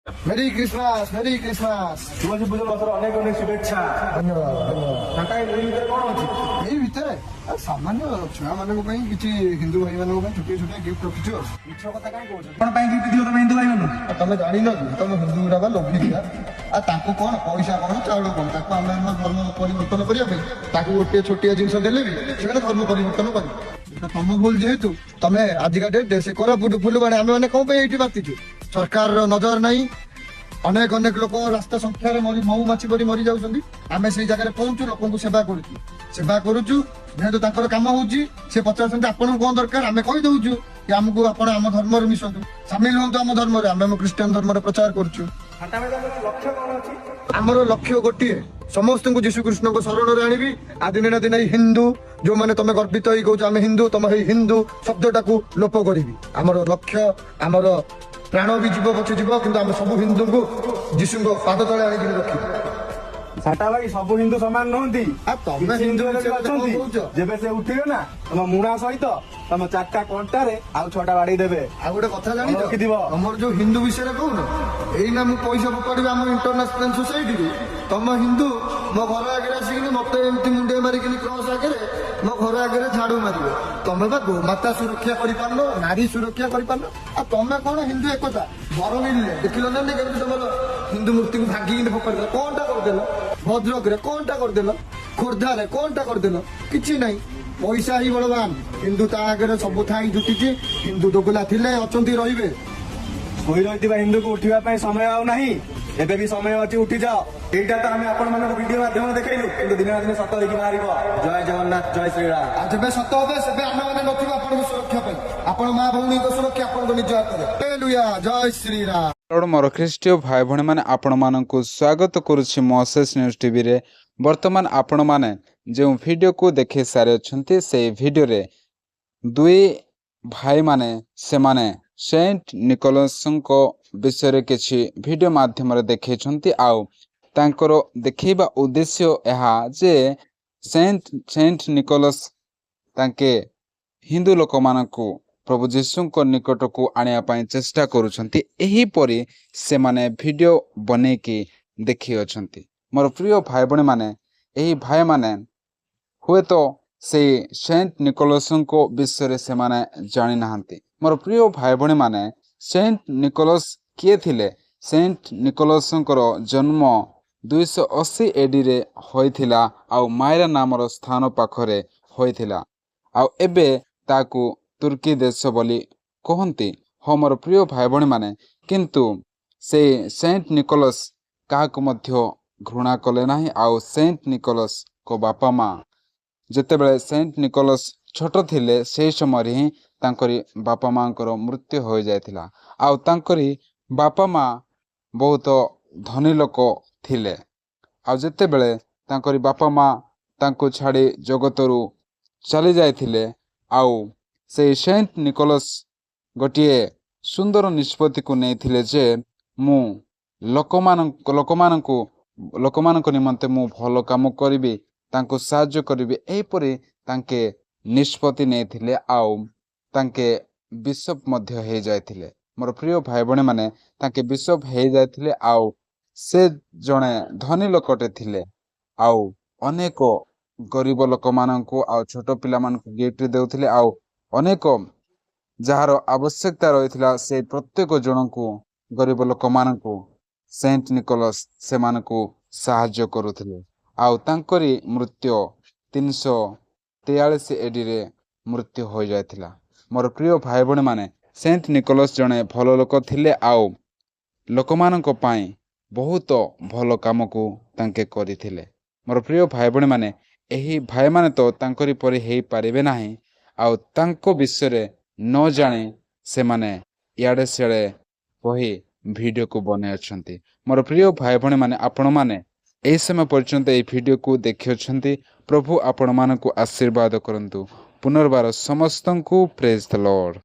Merry Christmas, Merry Christmas. ତୁଳସୀ ପୂଜା ମାସର ଅନେକ ଅନେକ ଶୁଭେଚ୍ଛା। ଧନ୍ୟବାଦ, ଧନ୍ୟବାଦ। କାକା, ଏଇ ଭିତରେ କଣ ଅଛି? ଏଇ ଭିତରେ ଆଉ ସାମାନ୍ୟ ଛୁଆମାନଙ୍କ ପାଇଁ, କିଛି ହିନ୍ଦୁ ଭାଇମାନଙ୍କ ପାଇଁ ଛୋଟିଆ ଛୋଟିଆ ଗିଫ୍ଟ ରଖିଛୁ ଆଉ। ମିଛ କଥା କାହିଁ କହୁଛ? କଣ ପାଇଁ ଗିଫ୍ଟ ଦିଅ ତମେ ହିନ୍ଦୁ ଭାଇମାନଙ୍କୁ? ଆଉ ତମେ ଜାଣିନ କି? ତମ ହିନ୍ଦୁ ଗୁଡ଼ା ବା ଲୋଭି ଗୁଡ଼ା। ଆଉ ତାଙ୍କୁ କଣ ପଇସା କଣ, ଚାଉଳ କଣ? ତାକୁ ଆମେ ଆମ ଧର୍ମ ପରିବର୍ତ୍ତନ କରିବା ପାଇଁ ତାକୁ ଗୋଟିଏ ଛୋଟିଆ ଜିନିଷ ଦେଲେ ବି ସେମାନେ ଧର୍ମ ପରିବର୍ତ୍ତନ କରିବେ। ତ ତମ ଭୁଲ ଯେହେତୁ ତମେ ଆଜିକା ଡେଟ୍ ସେ କୋରାପୁଟ, ଫୁଲବାଣୀ, ଆମେ ମାନେ କଣ ପାଇଁ ଏଇଠି ବାତିଛୁ? ସରକାରର ନଜର ନାହିଁ। ଅନେକ ଅନେକ ଲୋକ ରାସ୍ତା ସଂଖ୍ୟାରେ ମରି ମହୁମାଛି ପରି ମରି ଯାଉଛନ୍ତି। ଆମେ ସେଇ ଜାଗାରେ ପହଞ୍ଚୁ, ଲୋକଙ୍କୁ ସେବା କରୁଛୁ, ସେବା କରୁଛୁ। ଯେହେତୁ ତାଙ୍କର କାମ ହଉଛି, ସେ ପଚାରୁଛନ୍ତି ଆପଣଙ୍କୁ କଣ ଦରକାର? ଆମେ କହିଦଉଛୁ କି ଆମକୁ ଆପଣ ଆମ ଧର୍ମରେ ମିଶନ୍ତୁ, ସାମିଲ ହୁଅନ୍ତୁ ଆମ ଧର୍ମରେ। ଆମେ ଆମ ଖ୍ରୀଷ୍ଟିଆନ ଧର୍ମରେ ପ୍ରଚାର କରୁଛୁ। ଘଣ୍ଟା ଭାଇ, ତମର ଲକ୍ଷ୍ୟ କଣ ଅଛି? ଆମର ଲକ୍ଷ୍ୟ ଗୋଟିଏ, ସମସ୍ତଙ୍କୁ ଯୀଶୁ କୃଷ୍ଣଙ୍କ ଶରଣରେ ଆଣିବି। ଆଉ ଦିନେ ନା ଦିନେ ଏଇ ହିନ୍ଦୁ, ଯୋଉମାନେ ତମେ ଗର୍ବିତ ହେଇ କହୁଛ ଆମେ ହିନ୍ଦୁ, ତମ ଏଇ ହିନ୍ଦୁ ଶବ୍ଦଟାକୁ ଲୋପ କରିବି। ଆମର ଲକ୍ଷ୍ୟ, ଆମର ପ୍ରାଣ ବି ଯିବ ପଛେ ଯିବ, କିନ୍ତୁ ଆମେ ସବୁ ହିନ୍ଦୁଙ୍କୁ ଯୀଶୁଙ୍କ ପାଦ ତଳେ ଆଣିକି ରଖିବୁ। ସାଟା ଭାଇ, ସବୁ ହିନ୍ଦୁ ସମାନ ନୁହନ୍ତି। ଆଉ ତମେ କିଛି ହିନ୍ଦୁ ହିନ୍ଦୁ ବିଷୟରେ କଣ ଅଛନ୍ତି। କହୁଛ? ଯେବେ ସେ ଉଠିବେ ନା, ତମ ମୁଣା ସହିତ ତମ ଚାରିଟା କଣ୍ଟାରେ ଆଉ ଛଅଟା ବାଡେଇ ଦେବେ। ଆଉ ଗୋଟେ କଥା ଜାଣିଛ? ରଖିଥିବ। ତମର ଯୋଉ ହିନ୍ଦୁ ବିଷୟରେ କହୁନ, ଏଇନା ମୁଁ ପଇସା ଫୋପାଡ଼ିବି ଆମ ଇଣ୍ଟରନ୍ୟାସନାଲ ସୋସାଇଟିରୁ। ତମ ହିନ୍ଦୁ ମୋ ଘର ଆଗରେ ଆସିକିନି ମତେ ଏମିତି ମୁଣ୍ଡିଆ ମାରିକିନି କ୍ରସ ଆଗରେ, ମୋ ଘର ଆଗରେ ଝାଡୁ ମାରିବେ। ତମେ ବା ଗୋମାତା ସୁରକ୍ଷା କରିପାରୁନ, ନାରୀ ସୁରକ୍ଷା କରିପାରୁନ, ଆଉ ତମେ କଣ ହିନ୍ଦୁ ଏକତା? ବରବିଲରେ ଦେଖିଲ ନା ନାଇଁ କେମିତି ତମର ହିନ୍ଦୁ ମୂର୍ତ୍ତିକୁ ଭାଙ୍ଗିକିନି ଫୋପାଡ଼ିଦେଲ? କଣଟା କରିଦେଲ ଭଦ୍ରକରେ? କଣଟା କରିଦେଲ ଖୋର୍ଦ୍ଧାରେ? କଣଟା କରିଦେଲ? କିଛି ନାହିଁ। ପଇସା ହିଁ ବଳବାନ। ହିନ୍ଦୁ ତା ଆଗରେ ସବୁ ଥାଇ ଜୁଟିଛି। ହିନ୍ଦୁ ଦୋଗଲା ଥିଲେ, ଅଛନ୍ତି, ରହିବେ। ଶୋଇ ରହିଥିବା ହିନ୍ଦୁକୁ ଉଠିବା ପାଇଁ ସମୟ ଆଉ ନାହିଁ। ଏବେ ବି ସମୟ ଅଛି, ଉଠିଯାଅ। ଏଇଟା ତ ଆମେ ଆପଣମାନଙ୍କୁ ଭିଡିଓ ମାଧ୍ୟମରେ ଦେଖେଇଲୁ, କିନ୍ତୁ ଦିନେ ନା ଦିନେ ସତ ହେଇକି ବାହାରିବ। ଜୟ ଜଗନ୍ନାଥ, ଜୟ ଶ୍ରୀରାମ। ଆଉ ଯେବେ ସତ হবে, ସେବେ ଆମେ ମାନେ ନଥିବୁ ଆପଣଙ୍କ ସୁରକ୍ଷା ପାଇଁ। ଆପଣ ମା ଭଉଣୀଙ୍କ ସୁରକ୍ଷା ଆପଣଙ୍କ ନିଜ ହାତରେ। ହାଲେଲୁୟା, ଜୟ ଶ୍ରୀରାମ। କାରଣ ମୋର ଖ୍ରୀଷ୍ଟୀୟ ଭାଇ ଭଉଣୀମାନେ, ଆପଣମାନଙ୍କୁ ସ୍ୱାଗତ କରୁଛି ମୋସେସ୍ ନ୍ୟୁଜ୍ ଟିଭିରେ। ବର୍ତ୍ତମାନ ଆପଣମାନେ ଯେଉଁ ଭିଡ଼ିଓକୁ ଦେଖି ସାରିଅଛନ୍ତି, ସେଇ ଭିଡ଼ିଓରେ ଦୁଇ ଭାଇମାନେ ସେମାନେ ସେଣ୍ଟ ନିକୋଲସଙ୍କ ବିଷୟରେ କିଛି ଭିଡ଼ିଓ ମାଧ୍ୟମରେ ଦେଖେଇଛନ୍ତି। ଆଉ ତାଙ୍କର ଦେଖେଇବା ଉଦ୍ଦେଶ୍ୟ ଏହା ଯେ ସେଣ୍ଟ ନିକୋଲସ ତାଙ୍କେ ହିନ୍ଦୁ ଲୋକମାନଙ୍କୁ ପ୍ରଭୁ ଯୀଶୁଙ୍କ ନିକଟକୁ ଆଣିବା ପାଇଁ ଚେଷ୍ଟା କରୁଛନ୍ତି। ଏହିପରି ସେମାନେ ଭିଡ଼ିଓ ବନେଇକି ଦେଖିଅଛନ୍ତି। ମୋର ପ୍ରିୟ ଭାଇ ଭଉଣୀମାନେ, ଏହି ଭାଇମାନେ ହୁଏତ ସେଇ ସେଣ୍ଟ ନିକୋଲସଙ୍କ ବିଷୟରେ ସେମାନେ ଜାଣିନାହାନ୍ତି। ମୋର ପ୍ରିୟ ଭାଇ ଭଉଣୀମାନେ, ସେଣ୍ଟ ନିକୋଲସ କିଏ ଥିଲେ? ସେଣ୍ଟ ନିକୋଲସଙ୍କର ଜନ୍ମ 280 ଏଡ଼ିରେ ହୋଇଥିଲା ଆଉ ମାଇରା ନାମର ସ୍ଥାନ ପାଖରେ ହୋଇଥିଲା। ଆଉ ଏବେ ତାକୁ ତୁର୍କୀ ଦେଶ ବୋଲି କୁହନ୍ତି। ହଁ, ମୋର ପ୍ରିୟ ଭାଇ ଭଉଣୀମାନେ, କିନ୍ତୁ ସେଇ ସେଣ୍ଟ ନିକୋଲସ କାହାକୁ ମଧ୍ୟ ଘୃଣା କଲେ ନାହିଁ। ଆଉ ସେଣ୍ଟ ନିକୋଲସଙ୍କ ବାପା ମା, ଯେତେବେଳେ ସେଣ୍ଟ ନିକୋଲସ ଛୋଟ ଥିଲେ, ସେହି ସମୟରେ ହିଁ ତାଙ୍କରି ବାପା ମାଙ୍କର ମୃତ୍ୟୁ ହୋଇଯାଇଥିଲା। ଆଉ ତାଙ୍କରି ବାପା ମା ବହୁତ ଧନୀ ଲୋକ ଥିଲେ। ଆଉ ଯେତେବେଳେ ତାଙ୍କରି ବାପା ମା ତାଙ୍କୁ ଛାଡ଼ି ଜଗତରୁ ଚାଲି ଯାଇଥିଲେ, ଆଉ ସେଇ ସେଣ୍ଟ ନିକୋଲସ ଗୋଟିଏ ସୁନ୍ଦର ନିଷ୍ପତ୍ତିକୁ ନେଇଥିଲେ ଯେ ମୁଁ ଲୋକମାନଙ୍କ ନିମନ୍ତେ ମୁଁ ଭଲ କାମ କରିବି, ତାଙ୍କୁ ସାହାଯ୍ୟ କରିବି। ଏହିପରି ତାଙ୍କେ ନିଷ୍ପତ୍ତି ନେଇଥିଲେ ଆଉ ତାଙ୍କେ ବିଶପ ମଧ୍ୟ ହେଇଯାଇଥିଲେ। ମୋର ପ୍ରିୟ ଭାଇ ଭଉଣୀମାନେ, ତାଙ୍କେ ବିଶପ ହେଇଯାଇଥିଲେ। ଆଉ ସେ ଜଣେ ଧନୀ ଲୋକଟେ ଥିଲେ ଆଉ ଅନେକ ଗରିବ ଲୋକମାନଙ୍କୁ ଆଉ ଛୋଟ ପିଲାମାନଙ୍କୁ ଗିଫ୍ଟ ଦେଉଥିଲେ। ଆଉ ଅନେକ ଯାହାର ଆବଶ୍ୟକତା ରହିଥିଲା, ସେ ପ୍ରତ୍ୟେକ ଜଣଙ୍କୁ, ଗରିବ ଲୋକମାନଙ୍କୁ ସେଣ୍ଟ ନିକୋଲସ ସେମାନଙ୍କୁ ସାହାଯ୍ୟ କରୁଥିଲେ। ଆଉ ତାଙ୍କରି ମୃତ୍ୟୁ 343 ଏଡ଼ିରେ ମୃତ୍ୟୁ ହୋଇଯାଇଥିଲା। ମୋର ପ୍ରିୟ ଭାଇ ଭଉଣୀମାନେ, ସେଣ୍ଟ ନିକୋଲସ ଜଣେ ଭଲ ଲୋକ ଥିଲେ ଆଉ ଲୋକମାନଙ୍କ ପାଇଁ ବହୁତ ଭଲ କାମକୁ ତାଙ୍କେ କରିଥିଲେ। ମୋର ପ୍ରିୟ ଭାଇ ଭଉଣୀମାନେ, ଏହି ଭାଇମାନେ ତ ତାଙ୍କରି ପରି ହେଇପାରିବେ ନାହିଁ। ଆଉ ତାଙ୍କ ବିଷୟରେ ନ ଜାଣି ସେମାନେ ଇଆଡ଼େ ସିଆଡ଼େ କହି ଭିଡ଼ିଓକୁ ବନେଇଅଛନ୍ତି। ମୋର ପ୍ରିୟ ଭାଇ ଭଉଣୀମାନେ, ଆପଣମାନେ ଏହି ସମୟ ପର୍ଯ୍ୟନ୍ତ ଏହି ଭିଡ଼ିଓକୁ ଦେଖିଅଛନ୍ତି, ପ୍ରଭୁ ଆପଣମାନଙ୍କୁ ଆଶୀର୍ବାଦ କରନ୍ତୁ। ପୁନର୍ବାର ସମସ୍ତଙ୍କୁ ପ୍ରେଜ୍ ଦ ଲର୍ଡ଼।